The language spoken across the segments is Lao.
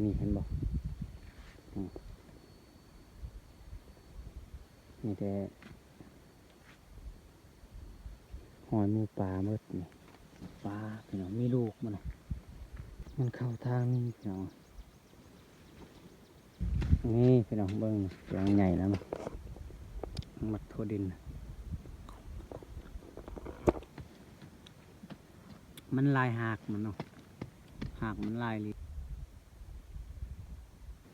ນີ້ ເຫັນບໍ່? ອືມ ມີແຕ່ຮອຍໝູປ່າເບິດນີ້. ປາ ພີ່ນ້ອງ ມີລູກມັນນະ ມັນເຂົ້າທາງນີ້ ພີ່ນ້ອງ. ນີ້ ພີ່ນ້ອງເບິ່ງ ຫຼັງໃຫຍ່ແລ້ວນະ ມັກຖົ່ວດິນ ມັນຫຼາຍຮາກມັນເນາະ ຮາກມັນຫຼາຍອີ່ຫຼີ.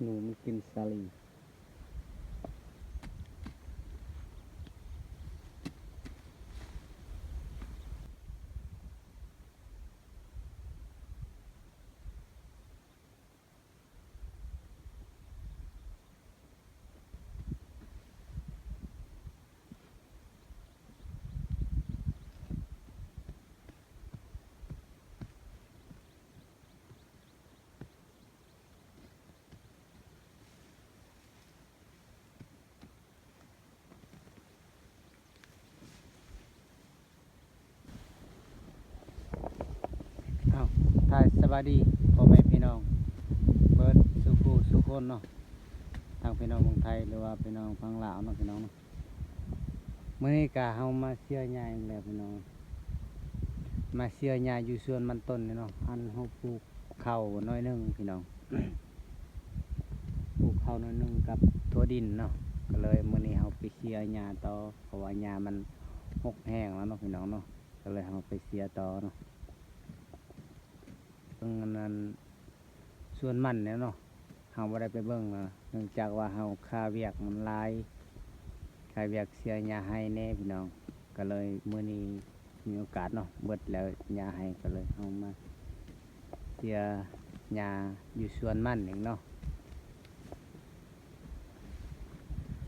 ໜູມັນກິນສາລີ. ເອົາ ທັກທາຍສະບາຍດີພໍ່ແມ່ພີ່ນ້ອງເບິດສູ່ຜູ້ສູ່ຄົນເນາະ ທັງພີ່ນ້ອງຝັ່ງໄທ ຫຼືວ່າພີ່ນ້ອງຝັ່ງລາວເນາະ ພີ່ນ້ອງເນາະ. ມື້ນີ້ກະເຮົາມາເສຍຫຍ້າອີກແລ້ວພີ່ນ້ອງ ມາເສຍຫຍ້າຢູ່ສວນມັນຕົ້ນນີ້ເນາະ ອັນເຮົາປູກເຂົ້າໜ້ອຍໜຶ່ງພີ່ນ້ອງ ປູກເຂົ້າໜ້ອຍໜຶ່ງກັບຖົ່ວດິນເນາະ ກະເລີຍມື້ນີ້ເຮົາໄປເສຍຫຍ້າຕໍ່ ເພາະວ່າຫຍ້າມັນຮົກແຮງແລ້ວເນາະ ພີ່ນ້ອງເນາະ ກະເລີຍເຮົາໄປເສຍຕໍ່ເນາະ. ເບິ່ງອັນນັ້ນ ສວນມັນແຫຼະເນາະ ເຮົາບໍ່ໄດ້ໄປເບິ່ງນະ ເນື່ອງຈາກວ່າເຮົາຄາວຽກມັນຫຼາຍ ຄາວຽກເສຍຫຍ້າໄຮ່ແດ່ພີ່ນ້ອງ ກະເລີຍມື້ນີ້ມີໂອກາດເນາະ ເບິດແລ້ວຫຍ້າໄຮ່ ກະເລີຍເຮົາມາເສຍຫຍ້າຢູ່ສວນມັນເອງເນາະ.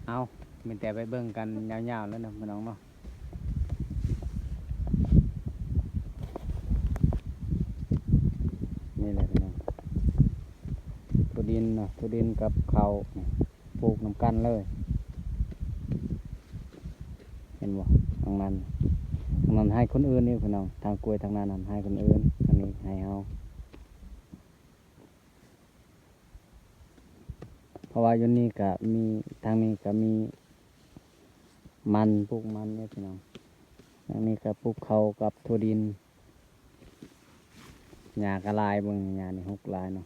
ເອົາ ມີແຕ່ໄປເບິ່ງກັນຍາວໆເລີຍເນາະ ພີ່ນ້ອງເນາະ. ນີ້ແຫຼະພີ່ນ້ອງ ຖົ່ວດິນເນາະ ຖົ່ວດິນກັບເຂົ້າ ປູກນຳກັນເລີຍ ເຫັນບໍ່? ທາງນັ້ນ ທາງນັ້ນໃຫ້ຄົນອື່ນນີ້ພີ່ນ້ອງ ທາງກ້ວຍທາງນັ້ນຫັ້ນໃຫ້ຄົນອື່ນ ທາງນີ້ໃຫ້ເຮົາ. ເພາະວ່າຢູ່ນີ້ກະມີ ທາງນີ້ກະມີມັນ ປູກມັນເດ້ພີ່ນ້ອງ ທາງນີ້ກະປູກເຂົ້າກັບຖົ່ວດິນ ຫຍ້າກະຫຼາຍ ເບິ່ງຫຍ້ານີ້ຮົກຫຼາຍເນາະ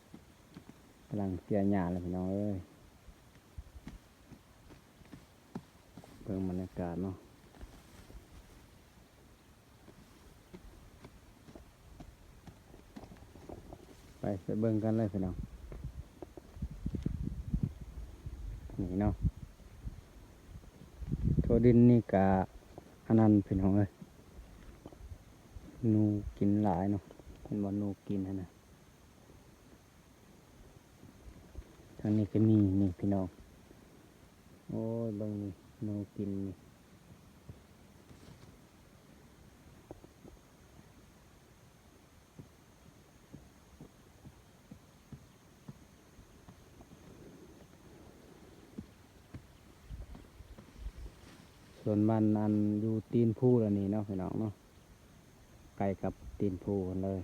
ກຳລັງເສຍຫຍ້າແລ້ວພີ່ນ້ອງເອີຍ. ເບິ່ງບັນຍາກາດເນາະ ໄປ ໄປເບິ່ງກັນເລີຍພີ່ນ້ອງ ນີ້ເນາະ ຖົ່ວດິນນີ້ກະອັນນັ້ນພີ່ນ້ອງເອີຍ ໜູກິນຫຼາຍເນາະ ເຫັນບໍ່? ໜູກິນຫັ້ນນະ. ທາງນີ້ກະມີນີ້ພີ່ນ້ອງ ໂອ້ຍ ເບິ່ງນີ້ ໜູກິນນີ້ ສວນມັນອັນຢູ່ຕີນພູລະນີ້ເນາະ ພີ່ນ້ອງເນາະ ໃກ້ກັບຕີນພູຫັ້ນເລີຍ.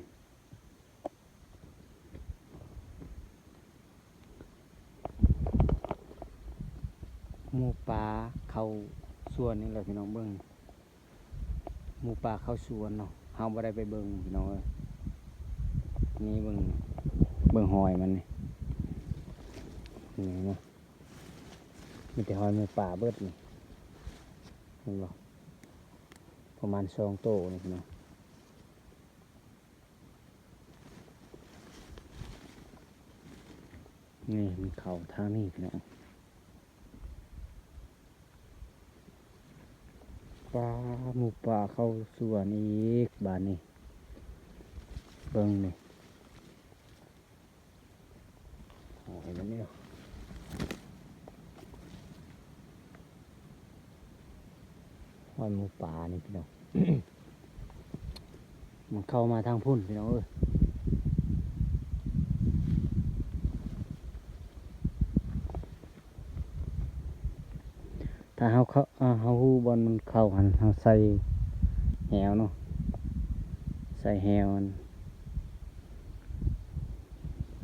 ໝູປ່າເຂົ້າສວນນີ້ແຫຼະພີ່ນ້ອງ ເບິ່ງ ໝູປ່າເຂົ້າສວນເນາະ ເຮົາບໍ່ໄດ້ໄປເບິ່ງພີ່ນ້ອງເອີຍ. ນີ້ເບິ່ງ ເບິ່ງຮອຍມັນນີ້ ນີ້ເນາະ ມີແຕ່ຮອຍໝູປ່າເບິດນີ້ ເຫັນບໍ່? ປະມານສອງໂຕນີ້ພີ່ນ້ອງ. ນີ້ມັນເຂົ້າທາງນີ້ພີ່ນ້ອງ ປາ ໝູປ່າເຂົ້າສວນອີກບາດນີ້ ເບິ່ງນີ້ ໂອ້ຍ ມັນນີ້ ຮອຍໝູປ່ານີ້ພີ່ນ້ອງ ມັນເຂົ້າມາທາງພຸ້ນພີ່ນ້ອງເອີຍ. ຖ້າເຮົາເຂົ້າ ເຮົາຮູ້ບ່ອນມັນເຂົ້າຫັ້ນ ເຮົາໃສ່ແຫວເນາະ ໃສ່ແຫວອັນ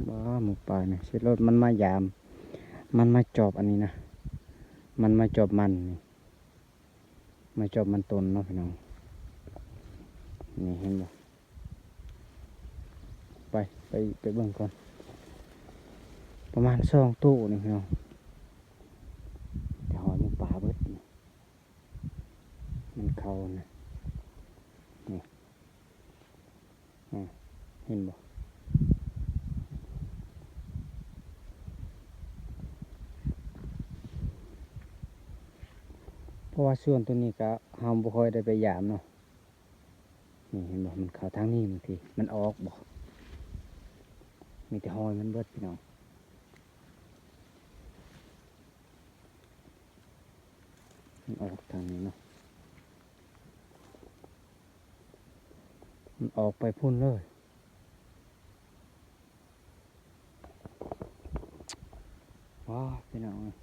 ບໍ່ ອ້າ ໝູປ່ານີ້ ຊິລົດມັນມາຢາມ ມັນມາຈອບອັນນີ້ນະ ມັນມາຈອບມັນນີ້ ມາຈອບມັນຕົ້ນເນາະພີ່ນ້ອງ. ນີ້ເຫັນບໍ່? ໄປ ໄປ ໄປເບິ່ງກ່ອນ ປະມານສອງໂຕນີ້ພີ່ນ້ອງ ແຕ່ຫອຍໝູປ່າເບິດນີ້ ມັນເຂົ້ານະ ນີ້ ອາ ເຫັນບໍ່? ເພາະວ່າສວນໂຕນີ້ກະເຮົາບໍ່ຄ່ອຍໄດ້ໄປຢາມເນາະ. ນີ້ເຫັນບໍ່? ມັນເຂົ້າທາງນີ້ບາງທີ ມັນອອກບໍ່? ມີແຕ່ຮອຍມັນເບິດພີ່ນ້ອງ ມັນອອກທາງນີ້ເນາະ ມັນອອກໄປພຸ້ນເລີຍ. ວ້າ ພີ່ນ້ອງເອີຍ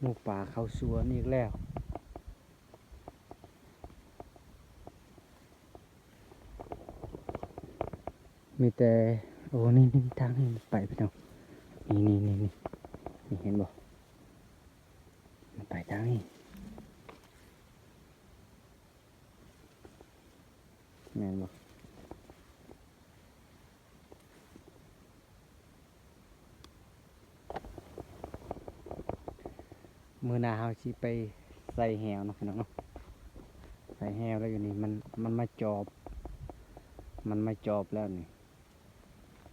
ໝູປ່າເຂົ້າສວນອີກແລ້ວ ມີແຕ່ ໂອ້ ນີ້ ນີ້ ທາງນີ້ໄປພີ່ນ້ອງ ນີ້ ນີ້ ນີ້ ນີ້ ນີ້ ເຫັນບໍ່? ມັນໄປທາງນີ້ ແມ່ນບໍ່? ມື້ໜ້າເຮົາຊິໄປໃສ່ແຫວເນາະ ພີ່ນ້ອງເນາະ ໃສ່ແຫວແລ້ວຢູ່ນີ້ ມັນ ມັນມາຈອບ ມັນມາຈອບແລ້ວນີ້.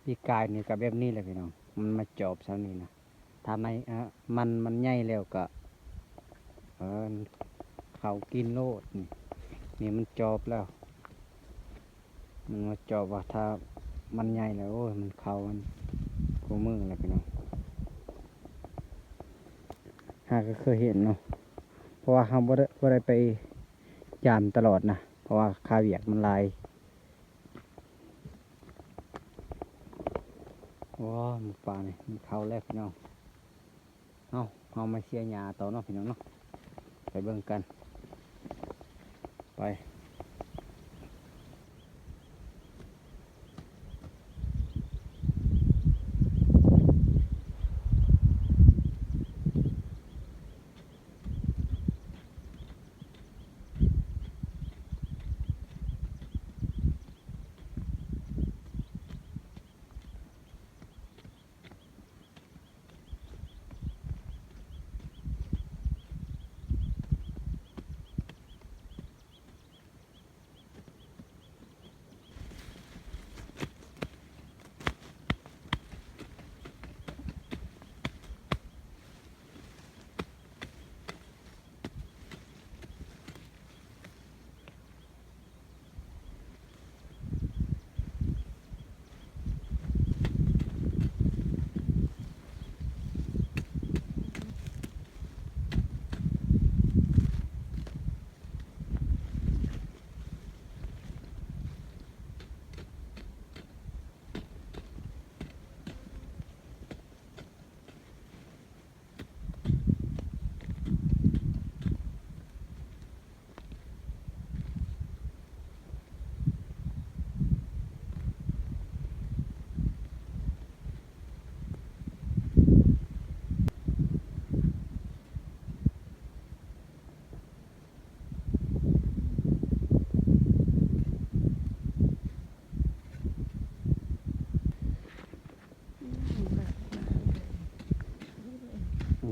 ປີກາຍນີ້ກໍແບບນີ້ແຫຼະພີ່ນ້ອງ ມັນມາຈອບຊ່ຳນີ້ນະ ຖ້າໄມ້ ອາ ມັນ ມັນໃຫຍ່ແລ້ວກໍ ເອີ ເຂົ້າກິນໂລດນີ້ ນີ້ມັນຈອບແລ້ວ ມັນມາຈອບວ່າ ຖ້າມັນໃຫຍ່ແລ້ວ ໂອ້ຍ ມັນເຂົ້າ ມັນ ຄູ່ມື້ແຫຼະພີ່ນ້ອງ ຫາກໍເຄີຍເຫັນເນາະ ເພາະວ່າເຮົາບໍ່ໄດ້ ບໍ່ໄດ້ໄປຢາມຕະຫຼອດນະ ເພາະວ່າຄ່າວຽກມັນຫຼາຍ. ໂອ້ ໝູປ່ານີ້ມັນເຂົ້າແລ້ວພີ່ນ້ອງ ເຮົາ ເຮົາມາເສຍຫຍ້າຕໍ່ເນາະພີ່ນ້ອງເນາະ ໄປເບິ່ງກັນ ໄປ.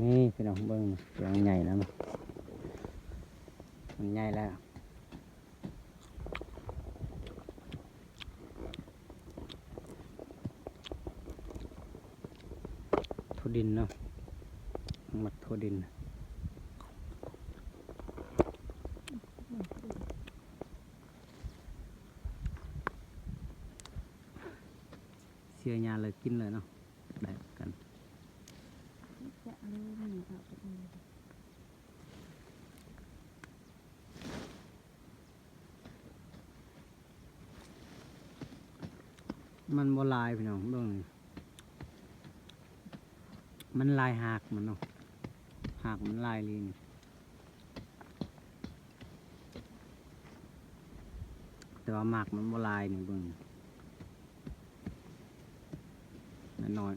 ນີ້ພີ່ນ້ອງເບິ່ງ ຕົວໃຫຍ່ແລ້ວເນາະ ມັນໃຫຍ່ແລ້ວ ຖົ່ວດິນເນາະ ມັກຖົ່ວດິນ. ເສຍຫຍ້າເລີຍກິນເລີຍເນາະ ໄດ້ກັນ ມັນບໍ່ຫຼາຍພີ່ນ້ອງ ເບິ່ງນີ້ ມັນຫຼາຍຮາກມັນເນາະ ຮາກມັນຫຼາຍອີ່ຫຼີນີ້. ແຕ່ວ່າໝາກມັນບໍ່ຫຼາຍນີ້ເບິ່ງ. ນ້ອຍ.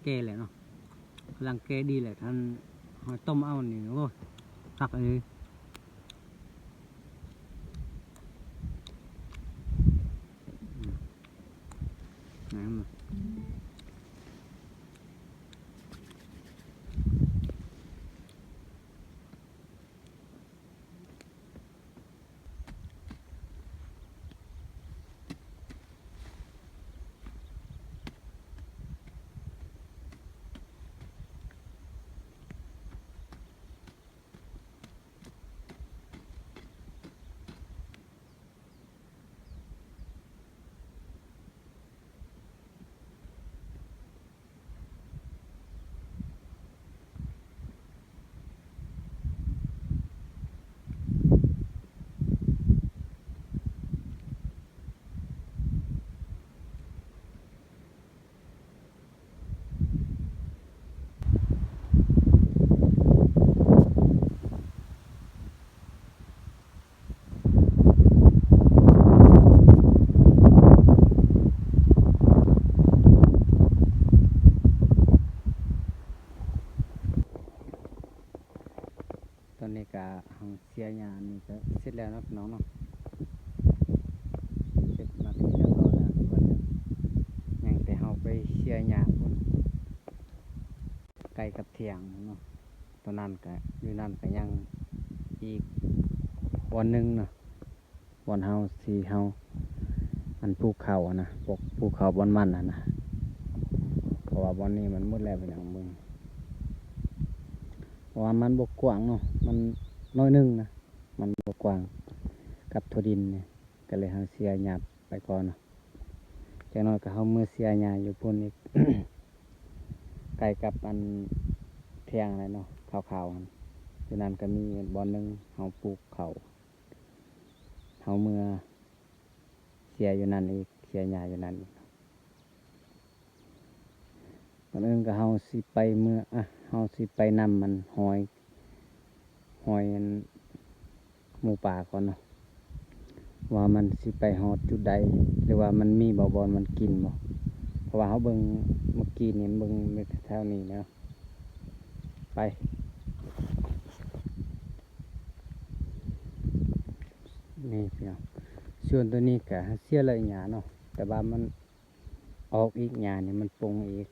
ແກ່ແລ້ວເນາະ ກຳລັງແກ່ດີແຫຼະ ຄັນເຮົາຕົ້ມເອົານີ້ ໂອ້ຍ ຄັກອີ່ຫຼີ. ອືມ ແມ່ນ. ຕອນນີ້ກະເຮົາເສຍຫຍ້ານີ້ກະເສັດແລ້ວເນາະ ພີ່ນ້ອງເນາະ ເສັດມາທີ່ຮຽບຮ້ອຍແລ້ວ ຍັງແຕ່ເຮົາໄປເສຍຫຍ້າພຸ້ນ ໃກ້ກັບຖຽງເນາະ ຕອນນັ້ນກະ ຢູ່ນັ້ນກະຍັງອີກບ່ອນໜຶ່ງເນາະ. ບ່ອນເຮົາຊິ ເຮົາ ອັນ ປູກເຂົ້າຫັ້ນນະ ປູກເຂົ້າບ່ອນມັນຫັ້ນນະ ເພາະວ່າບ່ອນນີ້ມັນໝົດແລ້ວ ພີ່ນ້ອງເບິ່ງ ເພາະວ່າມັນບໍ່ກວ້າງເນາະ ມັນໜ້ອຍໜຶ່ງນະ ມັນບໍ່ກວ້າງກັບຖົ່ວດິນນີ້ ກໍເລີຍເຮົາເສຍຫຍ້າໄປກ່ອນເນາະ ຈັກໜ້ອຍກໍເຮົາເມືອເສຍຫຍ້າຢູ່ພຸ້ນອີກ ໃກ້ກັບອັນຖຽງຫັ້ນແຫຼະເນາະ ຂາວໆ ຫັ້ນ ຢູ່ນັ້ນກໍມີບ່ອນໜຶ່ງເຮົາປູກເຂົ້າ. ເຮົາເມືອເສຍຢູ່ນັ້ນອີກ ເສຍຫຍ້າຢູ່ນັ້ນອີກ ມື້ອື່ນກໍເຮົາຊິໄປເມືອ ອະ ເຮົາຊິໄປນຳມັນ ຮອຍ ຮອຍອັນ ໝູປ່າກ່ອນເນາະ ວ່າມັນຊິໄປຮອດຈຸດໃດ ຫຼືວ່າມັນມີບໍ່ ບ່ອນມັນກິນບໍ່ ເພາະວ່າເຮົາເບິ່ງເມື່ອກີ້ນີ້ ເບິ່ງແຖວໆນີ້ເນາະ ໄປ. ນີ້ພີ່ນ້ອງ ສ່ວນຕົວນີ້ກະເສຍເລີຍຫຍ້າເນາະ ແຕ່ວ່າມັນອອກອີກ ຫຍ້ານີ້ມັນປົ່ງອີກ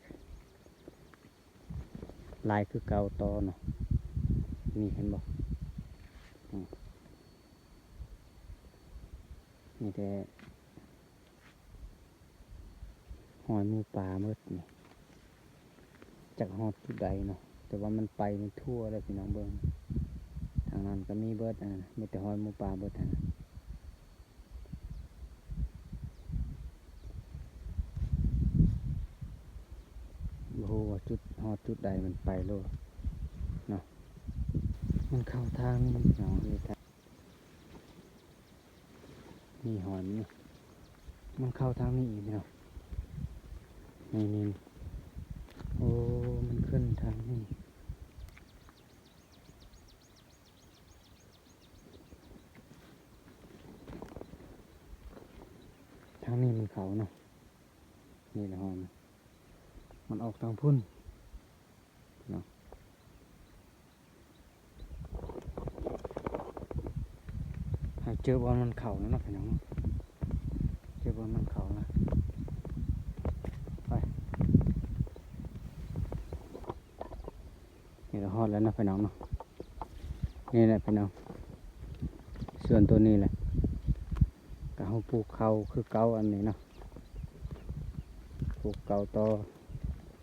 ຫຼາຍຄືເກົ່າຕໍ່ເນາະ ນີ້ເຫັນບໍ່ ອືມ ມີແຕ່ ຮອຍໝູປ່າເບິດນີ້ ຈັກຮອດຈຸດໃດເນາະ ແຕ່ວ່າມັນໄປໄປທົ່ວແລ້ວ ພີ່ນ້ອງເບິ່ງ ທາງນັ້ນກໍມີເບິດ ອັນນັ້ນ ມີແຕ່ຮອຍໝູປ່າເບິດຫັ້ນນະ ບໍ່ຮູ້ວ່າຈຸດ ຮອດຈຸດໃດມັນໄປໂລດເນາະ ມັນເຂົ້າທາງນີ້ເນາະ ນີ້ທາງ ມີຫອຍມັນຢູ່ ມັນເຂົ້າທາງນີ້ອີກພີ່ນ້ອງ ນີ້ໆ ໂອ້ ມັນຂຶ້ນທາງນີ້ ທາງນີ້ມັນເຂົ້າເນາະ ນີ້ລະຫອຍ ມັນອອກທາງພຸ້ນ ເນາະ ໃຫ້ເຈີບ່ອນມັນເຂົ້າແລ້ວເນາະ ພີ່ນ້ອງເນາະ ເຈີບ່ອນມັນເຂົ້າແລ້ວ ໄປ ນີ້ລະຮອດແລ້ວເນາະ ພີ່ນ້ອງເນາະ ນີ້ແຫຼະພີ່ນ້ອງ ສ່ວນຕົວນີ້ແຫຼະ ກະເຮົາປູກເຂົ້າຄືເກົ່າ ອັນນີ້ເນາະ ປູກເຂົ້າຕໍ່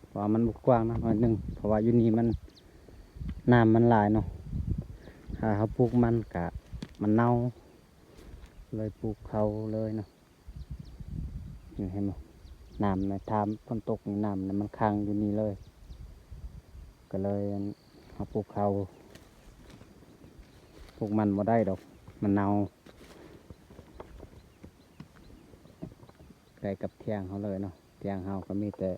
ເພາະວ່າມັນບໍ່ກວ້າງນະ ໜ້ອຍໜຶ່ງ ເພາະວ່າຢູ່ນີ້ມັນ ນ້ຳມັນຫຼາຍເນາະ ຖ້າເຮົາປູກມັນກະມັນເນົ່າ ເລີຍປູກເຂົ້າເລີຍເນາະ ນີ້ເຫັນບໍ່ ນ້ຳໃນ ຖ້າຝົນຕົກນີ້ ນ້ຳມັນຂັງຢູ່ນີ້ເລີຍ ກໍເລີຍ ເຮົາປູກເຂົ້າ ປູກມັນບໍ່ໄດ້ດອກ ມັນເນົ່າ ໃກ້ກັບຖຽງເຮົາເລີຍເນາະ. ຖຽງເຮົາກໍມີແຕ່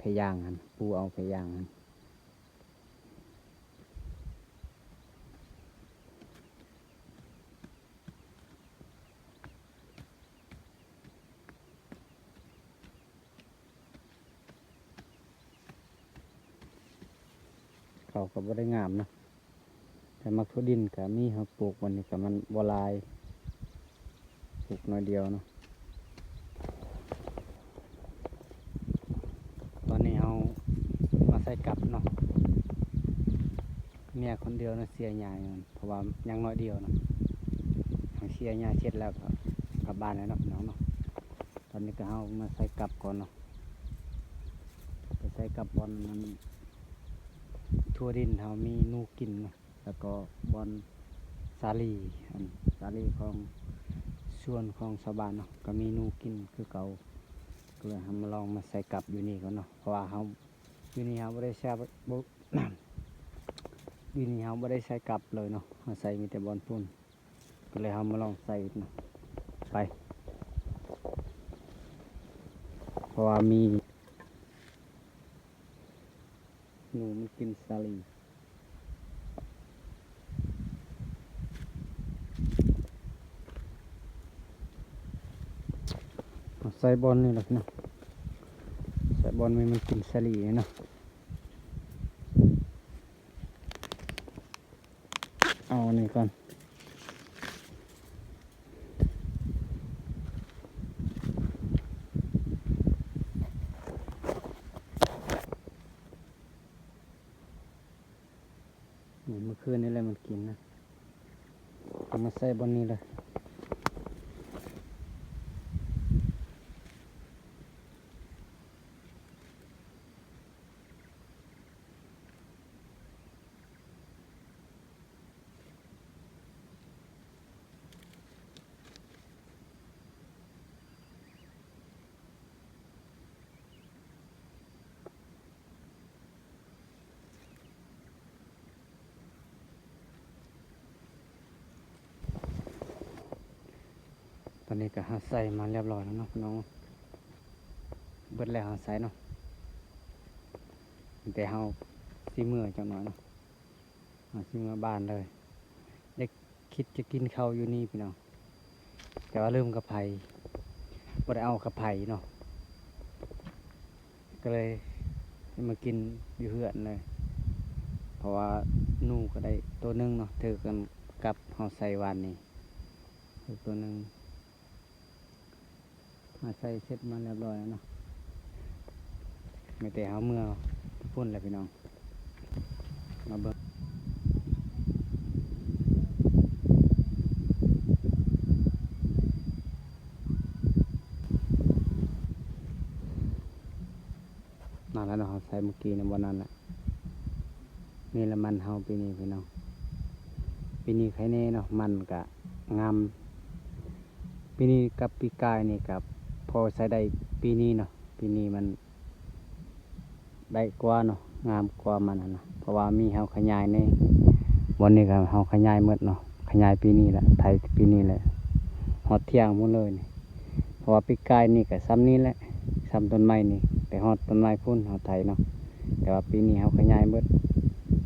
ພະຍາງຫັ້ນ ປູເອົາພະຍາງຫັ້ນ. ເຂົາກໍບໍ່ໄດ້ງາມເນາະ ແຕ່ໝາກຖົ່ວດິນກໍມີ ເຮົາປູກ ບັດນີ້ກໍມັນບໍ່ຫຼາຍ ປູກໜ້ອຍດຽວເນາະ. ຕອນນີ້ເຮົາມາໃສ່ກັບເນາະ ເມຍຄົນດຽວນະ ເສຍຫຍ້າຢູ່ ເພາະວ່າຍັງໜ້ອຍດຽວເນາະ. ເຮົາເສຍຫຍ້າເສັດແລ້ວກໍກັບບ້ານແລ້ວເນາະ ພີ່ນ້ອງເນາະ. ຕອນນີ້ກໍເຮົາມາໃສ່ກັບກ່ອນເນາະ ໄປໃສ່ກັບບ່ອນນັ້ນ ຖົ່ວດິນເຮົາມີໜູກິນເນາະ ແລ້ວກໍບ່ອນສາລີ ອັນສາລີຂອງສວນຂອງຊາວບ້ານເນາະ ກໍມີໜູກິນຄືເກົ່າ. ກໍເລີຍເຮົາມາລອງມາໃສ່ກັບຢູ່ນີ້ກ່ອນເນາະ ເພາະວ່າເຮົາ ຢູ່ນີ້ເຮົາບໍ່ໄດ້ໃຊ້ ບໍ່ ຢູ່ນີ້ເຮົາບໍ່ໄດ້ໃສ່ກັບເລີຍເນາະ ເຮົາໃສ່ມີແຕ່ບ່ອນພຸ້ນ. ກໍເລີຍເຮົາມາລອງໃສ່ເນາະ ໄປ ເພາະວ່າມີໜູມັນກິນສາລີ. ເອົາໃສ່ບ່ອນນີ້ລະເນາະ ໃສ່ບ່ອນທີ່ມັນກິນສາລີເນາະ. ເອົາອັນນີ້ກ່ອນ ນີ້ ມື້ຄືນນີ້ແຫຼະມັນກິນນະ ເອົາມາໃສ່ບ່ອນນີ້ເລີຍ. ຕອນນີ້ກໍເຮົາໃສ່ມາຮຽບຮ້ອຍແລ້ວເນາະ ພີ່ນ້ອງ ເບິດແລ້ວເຮົາໃສ່ເນາະ ແຕ່ເຮົາຊິເມືອຈັກໜ້ອຍເນາະ. ເຮົາຊິເມືອບ້ານເລີຍ ຢາກ ຄິດຈະກິນເຂົ້າຢູ່ນີ້ພີ່ນ້ອງ ແຕ່ວ່າລືມກະໄພ ບໍ່ໄດ້ເອົາກະໄພເນາະ ກໍເລີຍມາກິນຢູ່ເຮືອນເລີຍ ເພາະວ່າໜູກໍໄດ້ໂຕໜຶ່ງເນາະ ຖືກກັນກັບເຮົາໃສ່ວານນີ້ ຖືກໂຕໜຶ່ງ. ເຮົາໃສ່ເສັດມາຮຽບຮ້ອຍແລ້ວເນາະ ມີແຕ່ເຮົາເມືອພຸ້ນແຫຼະພີ່ນ້ອງ ມາເບິ່ງ ນັ້ນແຫຼະເນາະ ເຮົາໃສ່ມື້ກີ້ນີ້ ບ່ອນນັ້ນແຫຼະ. ນີ້ລະມັນເຮົາປີນີ້ພີ່ນ້ອງ ປີນີ້ໄຄແນ່ເນາະ ມັນກະງາມ ປີນີ້ກັບປີກາຍນີ້ກະພໍໃຊ້ໄດ້ ປີນີ້ເນາະ ປີນີ້ມັນໄດ້ກວ່າເນາະ ງາມກວ່າມັນຫັ້ນນະ ເພາະວ່າມີເຮົາຂະຫຍາຍແນ່ ບ່ອນນີ້ກະເຮົາຂະຫຍາຍໝົດເນາະ ຂະຫຍາຍປີນີ້ແຫຼະ ໄຖປີນີ້ແຫຼະ ຮອດຖຽງພຸ້ນເລີຍນີ້. ເພາະວ່າປີກາຍນີ້ກະຊ່ຳນີ້ແຫຼະ ຊ່ຳຕົ້ນໄມ້ນີ້ ໄປຮອດຕົ້ນໄມ້ພຸ້ນເຮົາໄຖເນາະ ແຕ່ວ່າປີນີ້ເຮົາຂະຫຍາຍເບິດ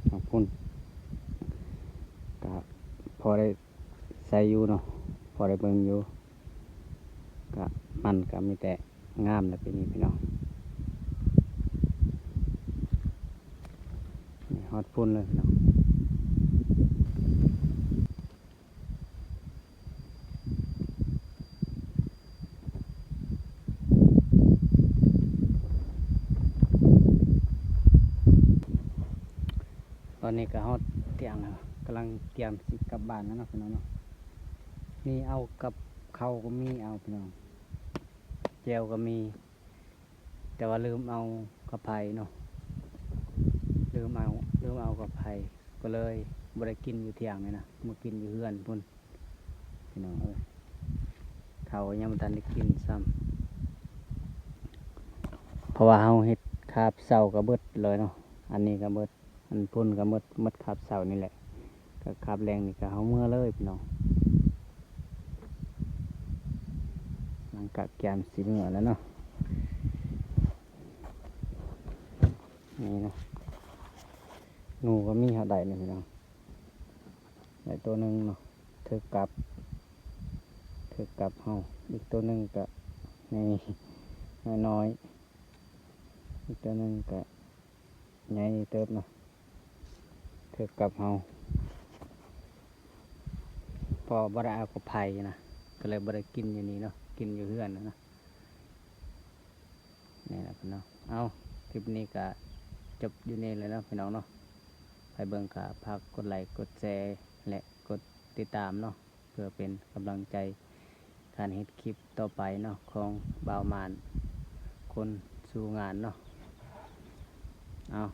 ເນາະ ພຸ້ນ ກະພໍໄດ້ໃຊ້ຢູ່ເນາະ ພໍໄດ້ເບິ່ງຢູ່ ກະມັນກະມີແຕ່ງາມແຫຼະປີນີ້ພີ່ນ້ອງ ນີ້ຮອດພຸ້ນເລີຍພີ່ນ້ອງ. ຕອນນີ້ກໍຮອດທ່ຽງແລ້ວ ກຳລັງກຽມຊິກັບບ້ານແລ້ວເນາະ ພີ່ນ້ອງເນາະ. ນີ້ເອົາກັບເຂົ້າກໍມີ ເອົາ ພີ່ນ້ອງ ແຈ່ວກໍມີ ແຕ່ວ່າລືມເອົາກະໄພເນາະ ລືມເອົາ ລືມເອົາກະໄພ ກໍເລີຍບໍ່ໄດ້ກິນຢູ່ທ່ຽງນີ້ນະ ມາກິນຢູ່ເຮືອນພຸ້ນ ພີ່ນ້ອງເອີຍ. ເຂົ້າຍັງບໍ່ທັນໄດ້ກິນຊ້ຳ ເພາະວ່າເຮົາເຮັດຄາບເຊົ້າກໍເບິດເລີຍເນາະ ອັນນີ້ກໍເບິດ ອັນພຸ້ນກໍໝົດ ໝົດຄາບເຊົ້ານີ້ແຫຼະ ກໍຄາບແລງນີ້ກໍເຮົາເມືອເລີຍພີ່ນ້ອງ. ຫຼັງ ກະກຽມຊິເມືອແລ້ວເນາະ. ນີ້ເນາະ ໜູກໍມີເທົ່າໃດນີ້ພີ່ນ້ອງ. ໄດ້ໂຕໜຶ່ງເນາະ ຖືກກັບ ຖືກກັບເຮົາ. ອີກໂຕໜຶ່ງກະໃຫຍ່ນ້ອຍໆ ອີກໂຕໜຶ່ງກະໃຫຍ່ເຕີບເນາະ ຖືກກັບເຮົາ. ເພາະບໍ່ໄດ້ເອົາກັບໃຜນະ ກໍເລີຍບໍ່ໄດ້ກິນຢູ່ນີ້ເນາະ ກິນຢູ່ເຮືອນນະ. ນີ້ລະພີ່ນ້ອງ ເອົາ ຄລິບນີ້ກະຈົບຢູ່ນີ້ແລ້ວເນາະພີ່ນ້ອງເນາະ. ໃຜເບິ່ງກະຝາກກົດໄລ ກົດແຊ ແລະ ກົດຕິດຕາມເນາະ ເພື່ອເປັນກຳລັງໃຈການເຮັດຄລິບຕໍ່ໄປເນາະ ຂອງບ່າວໝານຄົນສູ່ງານເນາະ. ເອົາ